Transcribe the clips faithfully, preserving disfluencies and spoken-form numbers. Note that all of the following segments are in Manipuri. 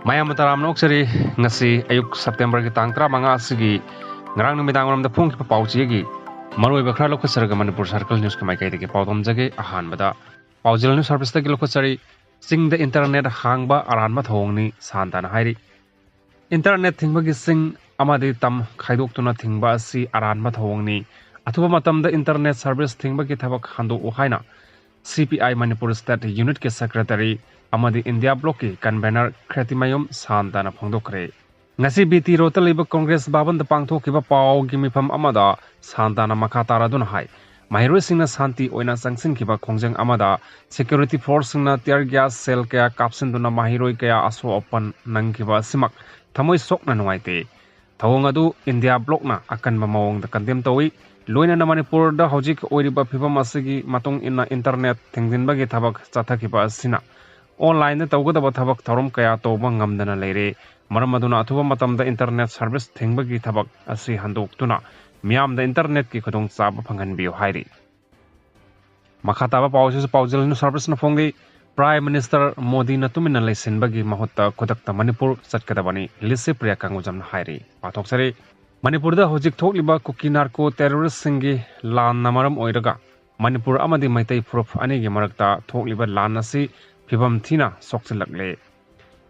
ꯃꯌꯥꯝ ꯇꯔꯥꯝꯅ ꯑꯣꯛꯆꯔꯤ꯫ ꯉꯁꯤ ꯑꯌꯨꯛ ꯁꯦꯞꯇꯦꯝꯕꯔꯒꯤ ꯇꯥꯡ ꯇꯔꯥꯃꯉꯥ ꯑꯁꯤꯒꯤ ꯉꯔꯥꯡ ꯅꯨꯃꯤꯗꯥꯡ ꯋꯥꯏꯔꯝꯗ ꯐꯣꯡꯈꯤꯕ ꯄꯥꯎꯆꯦꯒꯤ ꯃꯔꯨꯑꯣꯏꯕ ꯈꯔ ꯂꯧꯈꯠꯆꯔꯒ ꯃꯅꯤꯄꯨꯔ ꯁꯔꯀꯜ ꯅ꯭ꯌꯨꯁꯀꯤ ꯃꯥꯏꯀꯩꯗꯒꯤ ꯄꯥꯎ ꯇꯝꯖꯒꯦ꯫ ꯑꯍꯥꯟꯕꯗ ꯄꯥꯎꯖꯦꯜ ꯅ꯭ꯌꯨꯁ ꯁꯔꯚꯤꯁꯇꯒꯤ ꯂꯧꯈꯠꯆꯔꯤ꯫ ꯆꯤꯡꯗ ꯏꯟꯇꯔꯅꯦꯠ ꯍꯥꯡꯕ ꯑꯔꯥꯟꯕ ꯊꯧꯑꯣꯡꯅꯤ, ꯁꯥꯟꯇꯅ ꯍꯥꯏꯔꯤ꯫ ꯏꯟꯇꯔꯅꯦꯠ ꯊꯤꯡꯕꯒꯤ ꯆꯤꯡ ꯑꯃꯗꯤ ꯇꯝ ꯈꯥꯏꯗꯣꯛꯇꯨꯅ ꯊꯤꯡꯕ ꯑꯁꯤ ꯑꯔꯥꯟꯕ ꯊꯧꯑꯣꯡꯅꯤ꯫ ꯑꯊꯨꯕ ꯃꯇꯝꯗ ꯏꯟꯇꯔꯅꯦꯠ ꯁꯔꯚꯤꯁ ꯊꯤꯡꯕꯒꯤ ꯊꯕꯛ ꯍꯟꯗꯣꯛꯎ ꯍꯥꯏꯅ C P I Manipur state ꯌꯨꯅꯤꯠꯀꯤ ꯁꯦꯀ꯭ꯔꯦꯇꯔꯤ ꯑꯃꯗꯤ ꯏꯟꯗꯤꯌꯥ ꯕ꯭ꯂꯣꯛꯀꯤ ꯀꯟꯚꯦꯅꯔ ꯈ꯭ꯔꯦꯇꯤꯃꯌꯨꯝ ꯁꯥꯟꯇꯅ ꯐꯣꯡꯗꯣꯛꯈ꯭ꯔꯦ꯫ ꯉꯁꯤ ꯕꯤ ꯇꯤ ꯔꯣꯗꯇ ꯂꯩꯕ ꯀꯣꯡꯒ꯭ꯔꯦꯁ ꯚꯕꯟꯗ ꯄꯥꯡꯊꯣꯛꯈꯤꯕ ꯄꯥꯎꯒꯤ ꯃꯤꯐꯝ ꯑꯃꯗ ꯁꯥꯟꯇꯅ ꯃꯈꯥ ꯇꯥꯔꯗꯨꯅ ꯍꯥꯏ, ꯃꯍꯩꯔꯣꯏꯁꯤꯡꯅ ꯁꯥꯟꯇꯤ ꯑꯣꯏꯅ ꯆꯪꯁꯤꯟꯈꯤꯕ ꯈꯣꯡꯖꯪ ꯑꯃꯗ ꯁꯦꯀ꯭ꯌꯨꯔꯤꯇꯤ ꯐꯣꯔꯁꯁꯤꯡꯅ ꯇꯤꯌꯔ ꯒ꯭ꯌꯥꯁ ꯁꯦꯜ ꯀꯌꯥ ꯀꯥꯞꯁꯤꯟꯗꯨꯅ ꯃꯍꯩꯔꯣꯏ ꯀꯌꯥ ꯑꯁꯣꯛ ꯑꯄꯟ ꯅꯪꯈꯤꯕ ꯑꯁꯤꯃꯛ ꯊꯃꯣꯏ ꯁꯣꯛꯅ ꯅꯨꯡꯉꯥꯏꯇꯦ꯫ ꯊꯧꯑꯣꯡ ꯑꯗꯨ ꯏꯟꯗꯤꯌꯥ ꯕ꯭ꯂꯣꯛꯅ ꯑꯀꯟꯕ ꯃꯑꯣꯡꯗ ꯀꯟꯗꯦꯝ ꯇꯧꯏ꯫ ꯂꯣꯏꯅꯅ ꯃꯅꯤꯄꯨꯔꯗ ꯍꯧꯖꯤꯛ ꯑꯣꯏꯔꯤꯕ ꯐꯤꯕꯝ ꯑꯁꯤꯒꯤ ꯃꯇꯨꯡ ꯏꯟꯅ ꯏꯟꯇꯔꯅꯦꯠ ꯊꯤꯡꯖꯤꯟꯕꯒꯤ ꯊꯕꯛ ꯆꯠꯊꯈꯤꯕ ꯑꯁꯤꯅ ꯑꯣꯟꯂꯥꯏꯟꯗ ꯇꯧꯒꯗꯕ ꯊꯕꯛ ꯊꯧꯔꯝ ꯀꯌꯥ ꯇꯧꯕ ꯉꯝꯗꯅ ꯂꯩꯔꯦ꯫ ꯃꯔꯝ ꯑꯗꯨꯅ ꯑꯊꯨꯕ ꯃꯇꯝꯗ ꯏꯟꯇꯔꯅꯦꯠ ꯁꯔꯚꯤꯁ ꯊꯤꯡꯕꯒꯤ ꯊꯕꯛ ꯑꯁꯤ ꯍꯟꯗꯣꯛꯇꯨꯅ ꯃꯤꯌꯥꯝꯗ ꯏꯟꯇꯔꯅꯦꯠꯀꯤ ꯈꯨꯗꯣꯡꯆꯥꯕ ꯐꯪꯍꯟꯕꯤꯌꯨ ꯍꯥꯏꯔꯤ꯫ ꯃꯈꯥ ꯇꯥꯕ ꯄꯥꯎ ꯑꯁꯤꯁꯨ ꯄꯥꯎꯖꯦꯜ ꯅ꯭ꯌꯨꯁ ꯁꯔꯚꯤꯁꯅ ꯐꯣꯡꯂꯤ꯫ ꯄ꯭ꯔꯥꯏꯝ ꯃꯤꯅꯤꯁꯇꯔ ꯃꯣꯗꯤꯅ ꯇꯨꯃꯤꯟꯅ ꯂꯩꯁꯤꯟꯕꯒꯤ ꯃꯍꯨꯠꯇ ꯈꯨꯗꯛꯇ ꯃꯅꯤꯄꯨꯔ ꯆꯠꯀꯗꯕꯅꯤ, ꯂꯤꯁꯤꯄ꯭ꯔꯤꯌꯥ ꯀꯪꯒꯨꯖꯝꯅ ꯍꯥꯏꯔꯤ꯫ ꯄꯥꯊꯣꯛꯆꯔꯤ꯫ ꯃꯅꯤꯄꯨꯔꯗ ꯍꯧꯖꯤꯛ ꯊꯣꯛꯂꯤꯕ ꯀꯨꯀꯤ ꯅꯥꯔꯀꯣ ꯇꯦꯔꯣꯔꯤꯁꯁꯤꯡꯒꯤ ꯂꯥꯟꯅ ꯃꯔꯝ ꯑꯣꯏꯔꯒ ꯃꯅꯤꯄꯨꯔ ꯑꯃꯗꯤ ꯃꯩꯇꯩ ꯐꯨꯔꯨꯞ ꯑꯅꯤꯒꯤ ꯃꯔꯛꯇ ꯊꯣꯛꯂꯤꯕ ꯂꯥꯟ ꯑꯁꯤ ꯐꯤꯕꯝ ꯊꯤꯅ ꯁꯣꯛꯆꯤꯜꯂꯛꯂꯦ꯫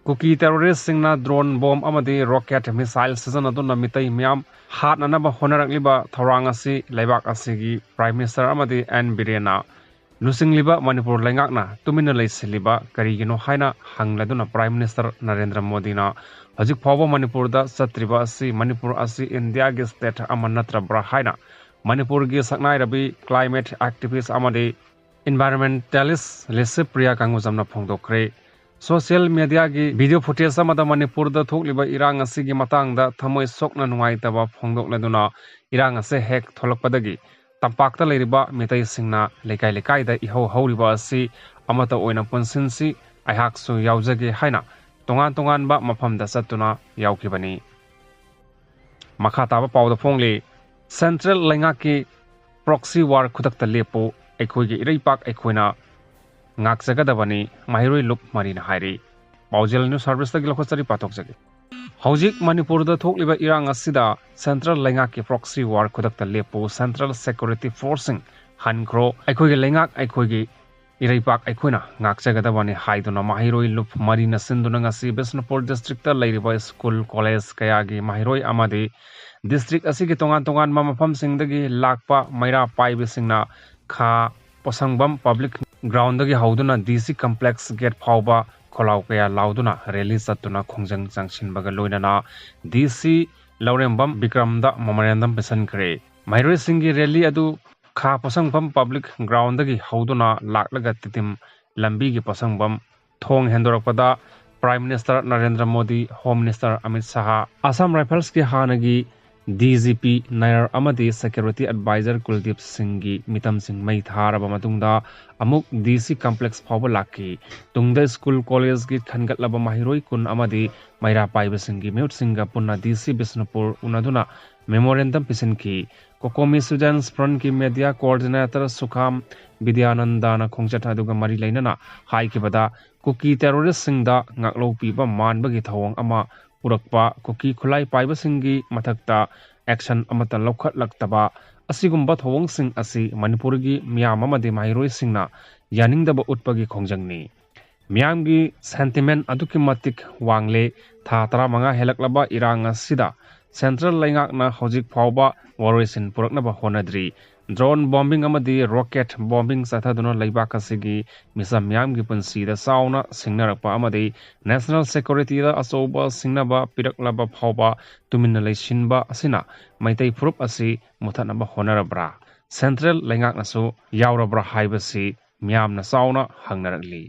ꯀꯨꯀꯤ ꯇꯦꯔꯣꯔꯤꯁꯁꯤꯡꯅ ꯗ꯭ꯔꯣꯟ, ꯕꯣꯝ ꯑꯃꯗꯤ ꯔꯣꯀꯦꯠ ꯃꯤꯁꯥꯏꯜ ꯁꯤꯖꯤꯟꯅꯗꯨꯅ ꯃꯤꯇꯩ ꯃꯤꯌꯥꯝ ꯍꯥꯠꯅꯅꯕ ꯍꯣꯠꯅꯔꯛꯂꯤꯕ ꯊꯧꯔꯥꯡ ꯑꯁꯤ ꯂꯩꯕꯥꯛ ꯑꯁꯤꯒꯤ ꯄ꯭ꯔꯥꯏꯝ ꯃꯤꯅꯤꯁꯇꯔ ꯑꯃꯗꯤ ꯑꯦꯟ ꯕꯤꯔꯦꯟꯅ ꯂꯨꯆꯤꯡꯂꯤꯕ ꯃꯅꯤꯄꯨꯔ ꯂꯩꯉꯥꯛꯅ ꯇꯨꯃꯤꯟꯅ ꯂꯩꯁꯤꯜꯂꯤꯕ ꯀꯔꯤꯒꯤꯅꯣ ꯍꯥꯏꯅ ꯍꯪꯂꯗꯨꯅ ꯄ꯭ꯔꯥꯏꯝ ꯃꯤꯅꯤꯁꯇꯔ ꯅꯔꯦꯟꯗ꯭ꯔ ꯃꯣꯗꯤꯅ ꯍꯧꯖꯤꯛ ꯐꯥꯎꯕ ꯃꯅꯤꯄꯨꯔꯗ ꯆꯠꯇ꯭ꯔꯤꯕ ꯑꯁꯤ ꯃꯅꯤꯄꯨꯔ ꯑꯁꯤ ꯏꯟꯗꯤꯌꯥꯒꯤ ꯁ꯭ꯇꯦꯠ ꯑꯃ ꯅꯠꯇ꯭ꯔꯕ꯭ꯔꯥ ꯍꯥꯏꯅ ꯃꯅꯤꯄꯨꯔꯒꯤ ꯁꯛꯅꯥꯏꯔꯕꯤ ꯀ꯭ꯂꯥꯏꯃꯦꯠ ꯑꯦꯛꯇꯤꯚꯤꯁ ꯑꯃꯗꯤ ꯏꯟꯚꯥꯏꯔꯣꯟꯃꯦꯟꯇꯦꯂꯤꯁ ꯂꯤꯁꯤꯄ꯭ꯔꯤꯌꯥ ꯀꯪꯒꯨꯖꯝꯅ ꯐꯣꯡꯗꯣꯛꯈ꯭ꯔꯦ꯫ ꯁꯣꯁꯤꯌꯦꯜ ꯃꯦꯗꯤꯌꯥꯒꯤ ꯚꯤꯗꯤꯑꯣ ꯐꯨꯇꯦꯖ ꯑꯃꯗ ꯃꯅꯤꯄꯨꯔꯗ ꯊꯣꯛꯂꯤꯕ ꯏꯔꯥꯡ ꯑꯁꯤꯒꯤ ꯃꯇꯥꯡꯗ ꯊꯃꯣꯏ ꯁꯣꯛꯅ ꯅꯨꯡꯉꯥꯏꯇꯕ ꯐꯣꯡꯗꯣꯛꯂꯗꯨꯅ ꯏꯔꯥꯡ ꯑꯁꯤ ꯍꯦꯛ ꯊꯣꯛꯂꯛꯄꯗꯒꯤ ꯇꯝꯄꯥꯛꯇ ꯂꯩꯔꯤꯕ ꯃꯤꯇꯩꯁꯤꯡꯅ ꯂꯩꯀꯥꯏ ꯂꯩꯀꯥꯏꯗ ꯏꯍꯧ ꯍꯧꯔꯤꯕ ꯑꯁꯤ ꯑꯃꯠꯇ ꯑꯣꯏꯅ ꯄꯨꯟꯁꯤꯟꯁꯤ, ꯑꯩꯍꯥꯛꯁꯨ ꯌꯥꯎꯖꯒꯦ ꯍꯥꯏꯅ ꯇꯣꯉꯥꯟ ꯇꯣꯉꯥꯟꯕ ꯃꯐꯝꯗ ꯆꯠꯇꯨꯅ ꯌꯥꯎꯈꯤꯕꯅꯤ꯫ ꯃꯈꯥ ꯇꯥꯕ ꯄꯥꯎꯗ ꯐꯣꯡꯂꯤ, ꯁꯦꯟꯇ꯭ꯔꯦꯜ ꯂꯩꯉꯥꯛꯀꯤ ꯄ꯭ꯔꯣꯛꯁꯤ ꯋꯥꯔ ꯈꯨꯗꯛꯇ ꯂꯦꯞꯄꯨ, ꯑꯩꯈꯣꯏꯒꯤ ꯏꯔꯩꯄꯥꯛ ꯑꯩꯈꯣꯏꯅ ꯉꯥꯛꯆꯒꯗꯕꯅꯤ, ꯃꯍꯩꯔꯣꯏ ꯂꯨꯞ ꯃꯔꯤꯅ ꯍꯥꯏꯔꯤ꯫ ꯄꯥꯎꯖꯦꯜ ꯅ꯭ꯌꯨꯁ ꯁꯔꯚꯤꯁꯇꯒꯤ ꯂꯧꯈꯠꯆꯔꯤ, ꯄꯥꯊꯣꯛꯆꯒꯦ꯫ ꯍꯧꯖꯤꯛ ꯃꯅꯤꯄꯨꯔꯗ ꯊꯣꯛꯂꯤꯕ ꯏꯔꯥꯡ ꯑꯁꯤꯗ ꯁꯦꯟꯇ꯭ꯔꯦꯜ ꯂꯩꯉꯥꯛꯀꯤ ꯄ꯭ꯔꯣꯛꯁꯤ ꯋꯥꯔ ꯈꯨꯗꯛꯇ ꯂꯦꯞꯄꯨ, ꯁꯦꯟꯇ꯭ꯔꯦꯜ ꯁꯦꯀ꯭ꯌꯨꯔꯤꯇꯤ ꯐꯣꯔꯁꯁꯤꯡ ꯍꯟꯈ꯭ꯔꯣ, ꯑꯩꯈꯣꯏꯒꯤ ꯂꯩꯉꯥꯛ, ꯑꯩꯈꯣꯏꯒꯤ ꯏꯔꯩꯄꯥꯛ ꯑꯩꯈꯣꯏꯅ ꯉꯥꯛꯆꯒꯗꯕꯅꯤ ꯍꯥꯏꯗꯨꯅ ꯃꯍꯩꯔꯣꯏ ꯂꯨꯞ ꯃꯔꯤꯅ ꯁꯤꯟꯗꯨꯅ ꯉꯁꯤ ꯕꯤꯁꯅꯨꯄꯨꯔ ꯗꯤꯁꯇ꯭ꯔꯤꯛꯇ ꯂꯩꯔꯤꯕ ꯁ꯭ꯀꯨꯜ ꯀꯣꯂꯦꯖ ꯀꯌꯥꯒꯤ ꯃꯍꯩꯔꯣꯏ ꯑꯃꯗꯤ ꯗꯤꯁꯇ꯭ꯔꯤꯛ ꯑꯁꯤꯒꯤ ꯇꯣꯉꯥꯟ ꯇꯣꯉꯥꯟꯕ ꯃꯐꯝꯁꯤꯡꯗꯒꯤ ꯂꯥꯛꯄ ꯃꯩꯔꯥ ꯄꯥꯏꯕꯁꯤꯡꯅ ꯈꯥ ꯄꯣꯁꯪꯕꯝ ꯄꯕ꯭ꯂꯤꯛ ꯒ꯭ꯔꯥꯎꯟꯗꯒꯤ ꯍꯧꯗꯨꯅ ꯗꯤ ꯁꯤ ꯀꯝꯄ꯭ꯂꯦꯛꯁ ꯒꯦꯠ ꯐꯥꯎꯕ ꯈꯣꯜꯂꯥꯎ ꯀꯌꯥ ꯂꯥꯎꯗꯨꯅ ꯔꯦꯂꯤ ꯆꯠꯇꯨꯅ ꯈꯣꯡꯖꯪ ꯆꯪꯁꯤꯟꯕꯒ ꯂꯣꯏꯅꯅ ꯗꯤ ꯁꯤ ꯂꯧꯔꯦꯝꯕꯝ ꯕꯤꯀ꯭ꯔꯝꯗ ꯃꯦꯃꯣꯔꯦꯟꯗꯝ ꯄꯤꯁꯤꯟꯈ꯭ꯔꯦ꯫ ꯃꯍꯩꯔꯣꯏꯁꯤꯡꯒꯤ ꯔꯦꯂꯤ ꯑꯗꯨ ꯈꯥ ꯄꯣꯁꯪꯕꯝ ꯄꯕ꯭ꯂꯤꯛ ꯒ꯭ꯔꯥꯎꯟꯗꯒꯤ ꯍꯧꯗꯨꯅ ꯂꯥꯛꯂꯒ ꯇꯤꯇꯤꯝ ꯂꯝꯕꯤꯒꯤ ꯄꯣꯁꯪꯕꯝ ꯊꯣꯡ ꯍꯦꯟꯗꯣꯔꯛꯄꯗ prime minister Narendra Modi, home minister Amit Shah, Assam ꯔꯥꯏꯐꯜꯁꯀꯤ ꯍꯥꯟꯅꯒꯤ ꯗꯤ ꯖꯤ ꯄꯤ ꯅꯥꯌꯔ ꯑꯃꯗꯤ ꯁꯦꯀ꯭ꯌꯨꯔꯤꯇꯤ ꯑꯦꯗꯚꯥꯏꯖꯔ ꯀꯨꯜꯗꯤꯞ ꯁꯤꯡꯒꯤ ꯃꯤꯇꯝꯁꯤꯡ ꯃꯩ ꯊꯥꯔꯕ ꯃꯇꯨꯡꯗ ꯑꯃꯨꯛ ꯗꯤ ꯁꯤ ꯀꯝꯄ꯭ꯂꯦꯛꯁ ꯐꯥꯎꯕ ꯂꯥꯛꯈꯤ꯫ ꯇꯨꯡꯗ ꯁ꯭ꯀꯨꯜ ꯀꯣꯂꯦꯖꯀꯤ ꯈꯟꯒꯠꯂꯕ ꯃꯍꯩꯔꯣꯏ ꯀꯨꯟ ꯑꯃꯗꯤ ꯃꯩꯔꯥ ꯄꯥꯏꯕꯁꯤꯡꯒꯤ ꯃꯤꯍꯨꯠꯁꯤꯡꯒ ꯄꯨꯟꯅ ꯗꯤ ꯁꯤ ꯕꯤꯁꯅꯨꯄꯨꯔ ꯎꯅꯗꯨꯅ ꯃꯦꯃꯣꯔꯦꯟꯗꯝ ꯄꯤꯁꯤꯟꯈꯤ꯫ ꯀꯣꯀꯣꯃꯤ ꯁ꯭ꯇꯨꯗꯦꯟꯠꯁ ꯐ꯭ꯔꯟꯠꯀꯤ ꯃꯦꯗꯤꯌꯥ ꯀꯣꯑꯣꯔꯗꯤꯅꯦꯇꯔ ꯁꯨꯈꯥꯝ ꯕꯤꯗ꯭ꯌꯥꯅꯟꯗꯅ ꯈꯣꯡꯆꯠ ꯑꯗꯨꯒ ꯃꯔꯤ ꯂꯩꯅꯅ ꯍꯥꯏꯈꯤꯕꯗ, ꯀꯨꯀꯤ ꯇꯦꯔꯣꯔꯤꯁ꯭ꯠꯁꯤꯡꯗ ꯉꯥꯛꯂꯧ ꯄꯤꯕ ꯃꯥꯟꯕꯒꯤ ꯊꯧꯑꯣꯡ ꯑꯃ ꯎꯔꯛꯄ, ꯀꯨꯀꯤ ꯈꯨꯠꯂꯥꯏ ꯄꯥꯏꯕꯁꯤꯡꯒꯤ ꯃꯊꯛꯇ ꯑꯦꯛꯁꯟ ꯑꯃꯠꯇ ꯂꯧꯈꯠꯂꯛꯇꯕ ꯑꯁꯤꯒꯨꯝꯕ ꯊꯧꯑꯣꯡꯁꯤꯡ ꯑꯁꯤ ꯃꯅꯤꯄꯨꯔꯒꯤ ꯃꯤꯌꯥꯝ ꯑꯃꯗꯤ ꯃꯍꯩꯔꯣꯏꯁꯤꯡꯅ ꯌꯥꯅꯤꯡꯗꯕ ꯎꯠꯄꯒꯤ ꯈꯣꯡꯖꯪꯅꯤ꯫ ꯃꯤꯌꯥꯝꯒꯤ ꯁꯦꯟꯇꯤꯃꯦꯟꯠ ꯑꯗꯨꯛꯀꯤ ꯃꯇꯤꯛ ꯋꯥꯡꯂꯦ꯫ ꯊꯥ ꯇꯔꯥꯃꯉꯥ ꯍꯦꯜꯂꯛꯂꯕ ꯏꯔꯥꯡ ꯑꯁꯤꯗ ꯁꯦꯟꯇ꯭ꯔꯦꯜ ꯂꯩꯉꯥꯛꯅ ꯍꯧꯖꯤꯛ ꯐꯥꯎꯕ ꯋꯥꯔꯣꯏꯁꯤꯟ ꯄꯨꯔꯛꯅꯕ ꯍꯣꯠꯅꯗ꯭ꯔꯤ꯫ ꯗ꯭ꯔꯣꯟ ꯕꯣꯝꯕꯤꯡ ꯑꯃꯗꯤ ꯔꯣꯀꯦꯠ ꯕꯣꯝꯕꯤꯡ ꯆꯠꯊꯗꯨꯅ ꯂꯩꯕꯥꯛ ꯑꯁꯤꯒꯤ ꯃꯤꯆꯝ ꯃꯤꯌꯥꯝꯒꯤ ꯄꯨꯟꯁꯤꯗ ꯆꯥꯎꯅ ꯁꯤꯡꯅꯔꯛꯄ ꯑꯃꯗꯤ ꯅꯦꯁꯅꯦꯜ ꯁꯦꯀ꯭ꯌꯨꯔꯤꯇꯤꯗ ꯑꯆꯧꯕ ꯁꯤꯡꯅꯕ ꯄꯤꯔꯛꯂꯕ ꯐꯥꯎꯕ ꯇꯨꯃꯤꯟꯅ ꯂꯩꯁꯤꯟꯕ ꯑꯁꯤꯅ ꯃꯩꯇꯩ ꯐꯨꯔꯨꯞ ꯑꯁꯤ ꯃꯨꯊꯠꯅꯕ ꯍꯣꯠꯅꯔꯕ꯭ꯔꯥ? ꯁꯦꯟꯇ꯭ꯔꯦꯜ ꯂꯩꯉꯥꯛꯅꯁꯨ ꯌꯥꯎꯔꯕ꯭ꯔꯥ ꯍꯥꯏꯕꯁꯤ ꯃꯤꯌꯥꯝꯅ ꯆꯥꯎꯅ ꯍꯪꯅꯔꯛꯂꯤ꯫